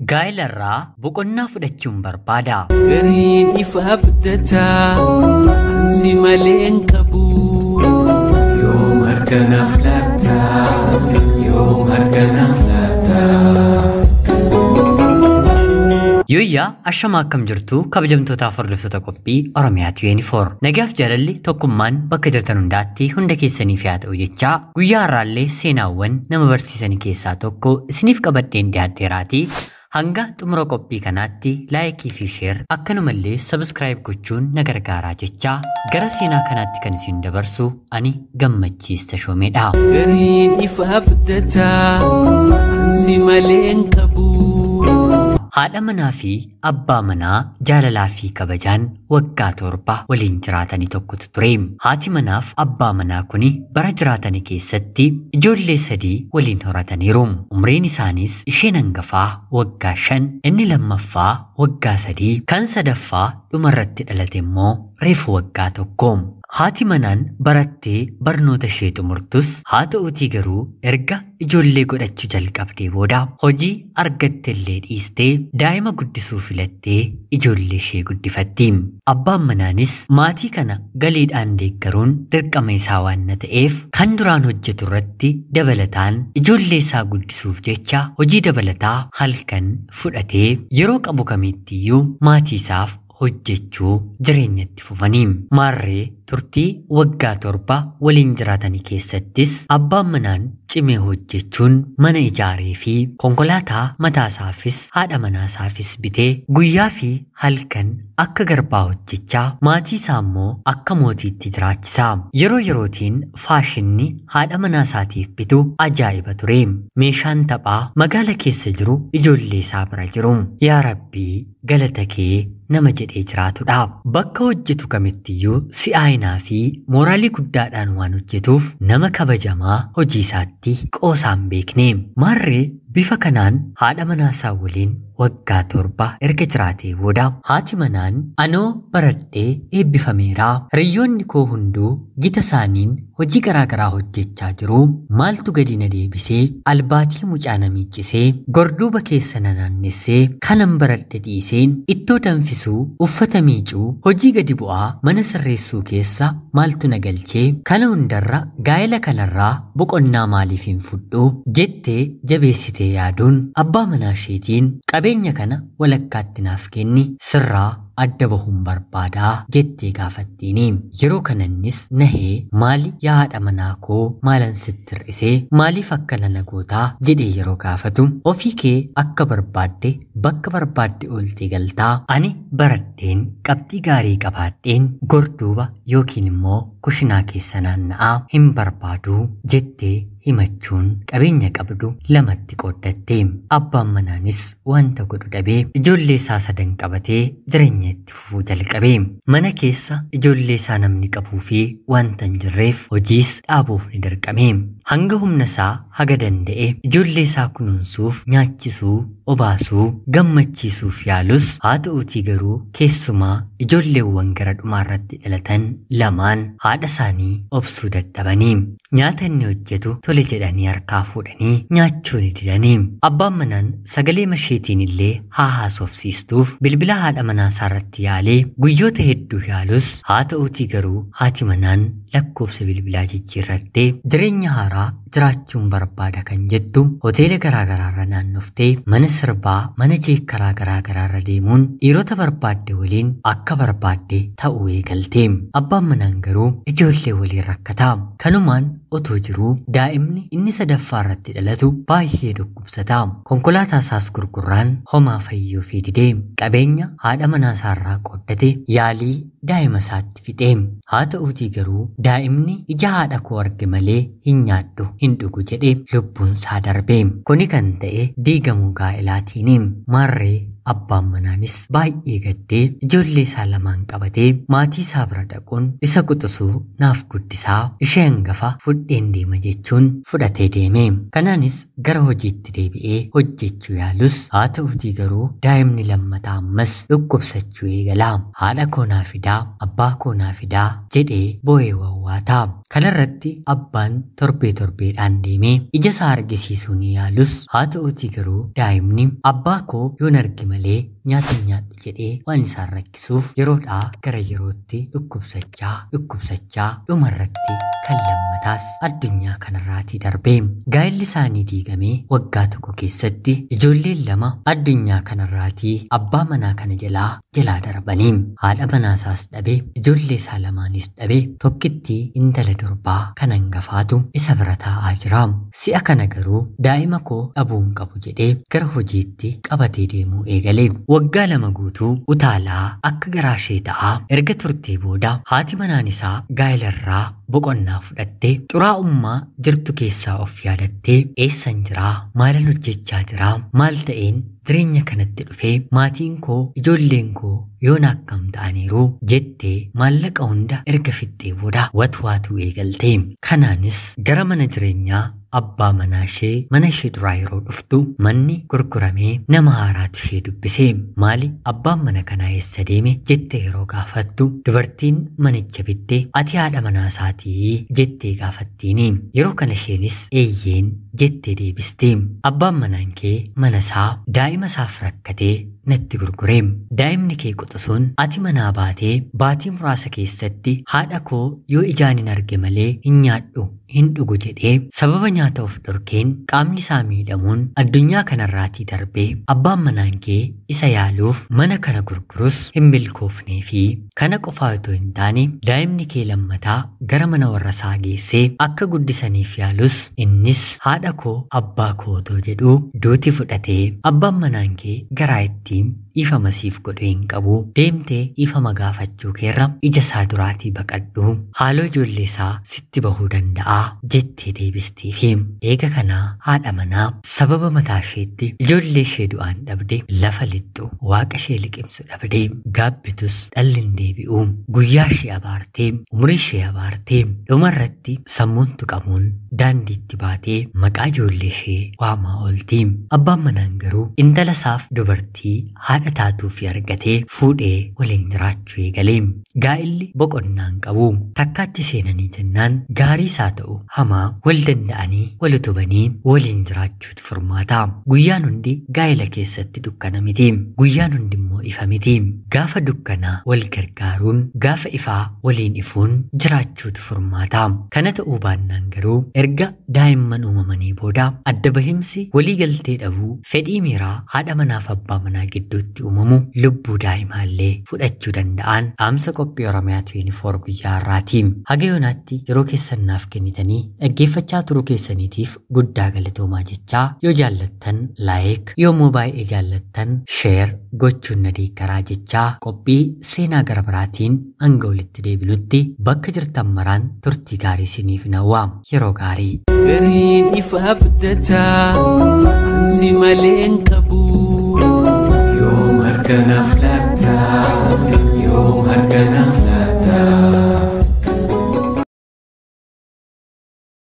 Gaa'elarraa boqonnaa fudhachuun barbaada. Gariin ifa abdataa ansi malee hin qabu. Yoom harka naaf laata? Yoom harka naaf laata? Yooyyaa, ashamaa, akkam jirtu kabajamtootaaf hordoftoota qophii Oromiyaa 24. Nagaaf jaalalli tokkummaan bakka jirtan hundaatti hunda keessaniif haa ta'u jechaa, guyyaa har'aallee seenaawwan nama barsiisan keessaa tokko isiniif qabadheen dhiyaadheeraatii hanga xumura qophii kanaatti laayikii fi sheer akkanumallee sabskiraayib gochuun na gargaaraa jechaa, gara seenaa kanaatti kan isin dabarsu ani Gammachiis Tashoomeedha. Gariin ifa abdataa ansi malee hin qabu. Haadha manaa fi abbaa manaa jaalalaa fi kabajaan waggaa 7 waliin jiraatanii tokkotu ture. Haati manaaf abbaa manaa kuni bara jiraatanii keessatti ijoollee 3 waliin horataniiru. Umriin isaaniis isheen hangafaa waggaa 5, inni lammaffaa waggaa 3, kan sadaffaa dhumarratti dhalate immoo reefu waggaa 1. Haati manaan barattee barnoota ishee xumurtus, haa ta'uutii garuu erga ijoollee godhachuu jalqabdee booda hojii argatte illee dhiistee daa'ima guddisuu filattee ijoollee ishee guddifatti. Abbaan manaanis maatii kana galiidhaan deeggaruun dirqama isaa waan ta'eef, kan duraan hojjetu irratti dabalataan ijoollee isaa guddisuuf jecha hojii dabalataa halkan fudhatee yeroo qabu kamittiyyuu maatii isaaf hojjechuu jireenyatti fufanii. Maarree turtii waggaa 7 waliin jiraatanii keessattis abbaan manaan cimee hojjechuun mana ijaaree fi konkolaataa mataasaafis haadha manaasaafis bitee guyyaa fi halkan akka garbaa hojjechaa maatii isaa immoo akka mootiitti jiraachisaa. Yeroo yerootiin faashinni haadha manaasaatiif bitu ajaa'iba ture. Meeshaan taphaa magaala keessa jiru ijoollee isaa bira jiru. Yaa Rabbii, galata kee nama jedhee jiraatudha. Bakka hojjetu kamittiyyuu si'aayinaa fi mooraalii guddaadhaan waan hojjetuuf nama kabajamaa hojii isaatti qoosaan beekne. Maarree bifa kanaan haadha manaasaa waliin waggaa 7 erga jiraatee booda haati manaan, anoo baradhee eebbifameera. Hiriyoonni koo hunduu gita isaaniin hojii garaagaraa hojjechaa jiru. Maaltu gadi na deebisee, albaatii mucaa na miiccisee, gorduuba keessa na naannessee, kanan baradhe dhiiseen ittoo danfisuu, uffata miicuu, hojii gadi bu'aa mana sirreessuu keessa maaltu na galchee? Kana hundarra gaa'ela kanarraa boqonnaa maaliif hin fudhu? Jettee jabeessitee yaaduun abbaa manaa isheetiin, qabeenya kana walakkaatti naaf kenni, sirraa adda bahuun barbaadaa, jettee gaafattiini. Yeroo kanannis nahee, maali yaa haadha manaa koo, maalan sitti hir'isee, maaliif akkana na gootaa, jedhee yeroo gaafatu, ofii kee akka barbaadde bakka barbaadde ooltee galtaa, ani baradheen qabxii gaarii qabaadheen gorduuba yookiin immoo kushinaa keessa naanna'aa hin barbaaduu, jettee himachuun qabeenya qabdu lamatti qooddatte. Abbaan manaanis wanta godhu dhabee ijoollee isaa sadan qabatee jireenya itti fufuu jalqabe. Mana keessa ijoollee isaa namni qabuu fi wanta hin jirreef hojiis dhaabuuf ni dirqame. Hanga humna isaa haga danda'e ijoollee isaa kunuunsuuf, nyaachisuu, obaasuu, gammachiisuuf yaalus, haa ta'uutii garuu keessumaa ijoolleewwan gara dhumaarratti dhalatan lamaan haadha isaanii obsuu dadhabanii nyaata inni hojjetu tole jedhanii harkaa fuudhanii nyaachuu ni didanii. Abbaan manaan sagalee masheetiin illee haa haasofsiistuuf bilbila haadha manaa isaarratti yaalee guyyoota hedduu yaalus, haa ta'uutii garuu haati manaan lakkoofsa bilbilaa jijjiirrattee jireenya haaraa jiraachuun barbaada kan jettu hoteela garaagaraarra naannoftee, mana sirbaa, mana jeekkaraa garaagaraarra deemuun dhiirota barbaadde waliin akka barbaadde ta'uu eegalte. Abbaan manaan garuu ijoollee waliin rakkataa. Kanumaan otoo jiruu daa'imni inni sadaffaa irratti dhalatu baay'ee dhukkubsata. Konkolaataa isaas gurgurraan homaa fayyuu fi didee qabeenya haadha manaa isaarraa qooddate yaalii daa'ima isaatti fixe. Haa ta'uutii garuu daa'imni ija haadha koo arge malee hin nyaadhu, hin dhugu jedhe lubbuun isaa darbe. Kuni kan ta'e diigamuu gaa'ilaatiini. Maarree Abbaan manaanis baay'ee gaddee ijoollee isaa lamaan qabatee maatii isaa bira dhaquun isa quxisuu naaf guddisaa, ishee hangafa fudheen deema jechuun fudhatee deeme. Kanaanis gara hojiitti deebi'ee hojjechuu yaalus haa ta'utii garuu daa'imni lammataa ammas dhukkubsachuu eegala. Haadha koo naa fidaa, abbaa koo naa fidaa jedhee boo'ee wawwaata. Kanarratti abbaan torbee torbeedhaan deemee ija isaa argisiisuu ni yaalus haa ta'utii garuu daa'imni abbaa koo yoon arge malee nyaata hin nyaadhu jedhee waan isaan rakkisuuf yeroodhaa gara yerootti dhukkubsachaa dhukkubsachaa dhumarratti kan lammataas addunyaa kanarraatii darbe. Gaa'elli isaanii diigamee waggaa tokko keessatti ijoolleen lama addunyaa kanarraatii abbaa manaa kana jalaa darbanii, haadha manaasaas dhabe, ijoollee isaa lamaanis dhabe, tokkittii intala durbaa kan hangafaatu isa bira taa'aa jira. Si'a kana garuu daa'ima koo dhabuu hin qabu jedhee gara hojiitti qabatee deemuu eegale. Waggaa 2 guutuu utaalaa akka garaa ishee ta'aa erga turtee booda haati manaan isaa gaa'ilarraa boqonnaa fudhattee xuraa'ummaa jirtu keessaa of yaadattee, eessan jiraa, maalan hojjechaa jiraa, maal ta'een jireenya kanatti dhufee, maatiin koo ijoolleen koo yoon akkam ta'aniiru jettee maallaqa hunda erga fixxee booda watwaatuu eegalte. Kanaanis gara mana jireenyaa abbaa manaa ishee mana ishee duraa yeroo dhuftu manni gurguramee nama haaraatu ishee dubbise. Maali abbaan mana kanaa eessa deeme jettee yeroo gaafattu dubartiin manicha bitte ati haadha manaa isaatii jettee gaafattiini. Yeroo kana isheenis eeyyeen jettee deebiste. Abbaan manaan kee mana isaa daa'ima isaaf rakkatee natti gurgure. Daa'imni kee quxisuun ati manaa baatee baatii muraasa keessatti haadha koo yoo ijaan hin arge malee hin nyaadhu hin dhugu jedhee sababa nyaata of dhorkeen qaamni isaa miidhamuun addunyaa kanarraatii darbee abbaan manaan kee isa yaaluuf mana kana gurgurus hin milkoofnee fi kana qofaa otoo hin taane daa'imni kee lammataa gara mana warra isaa geessee akka guddisaniif yaalus innis haadha koo abbaa koo otoo jedhuu duuti fudhatee abbaan manaan kee garaa ittiin dhiifama siif godhu hin qabu, deemtee dhiifama gaafachuu keerra ija isaa duraatii baqadhu, haaloo ijoollee isaa sitti bahuu danda'a jettee deebistiifi. Eega kanaa haadha manaa sababa mataa isheetti ijoollee ishee du'aan dhabde, lafa lixxu waaqa ishee liqimsu dhabde, gaabbitus dhalli hin deebi'u, guyyaa ishee abaartee umurii ishee abaartee dhumarratti sammuun tuqamuun daandiitti baatee maqaa ijoollee ishee waamaa oolti. Abbaan manaan garuu intala isaaf dubartii haadha taatuu fi argatee fuudhee waliin jiraachuu eegale. Gaa'illi boqonnaa hin qabu. Takkaatti seenanii jennaan gaarii isaa ta'u hamaa wal danda'anii wal utubanii waliin jiraachuutu furmaata. Guyyaan hundi gaa'ila keessatti dukkana miti. Guyyaan hundi immoo ifa miti. Gaafa dukkanaa wal gargaaruun, gaafa ifaa waliin ifuun jiraachuutu furmaata. Kana ta'uu baannaan garuu erga daa'imman uumamanii booda adda bahimsi walii galtee dhabuu, fedhii miiraa haadha manaaf abbaa manaa gidduutti uumamu lubbuu daa'imaallee fudhachuu danda'an dhaamsa qophii Oromiyaa 24 guyyaa har'aati. Haga yoonaatti yeroo keessan naaf kennitanii dhaggeeffachaa turuu keessaniitiif guddaa galatoomaa jechaa, yoo jaallattan laayik, yoommoo baay'ee jaallattan sheer gochuun na deeggaraa jechaa, qophii seenaa gara biraatiin hanga walitti deebinutti bakka jirtan maraan turtii gaarii isiniif hawwa. Yeroo gaarii. Gariin ifa abdataa si malee hin qabu. Yoom harka naaf laata? Yoom harka naaf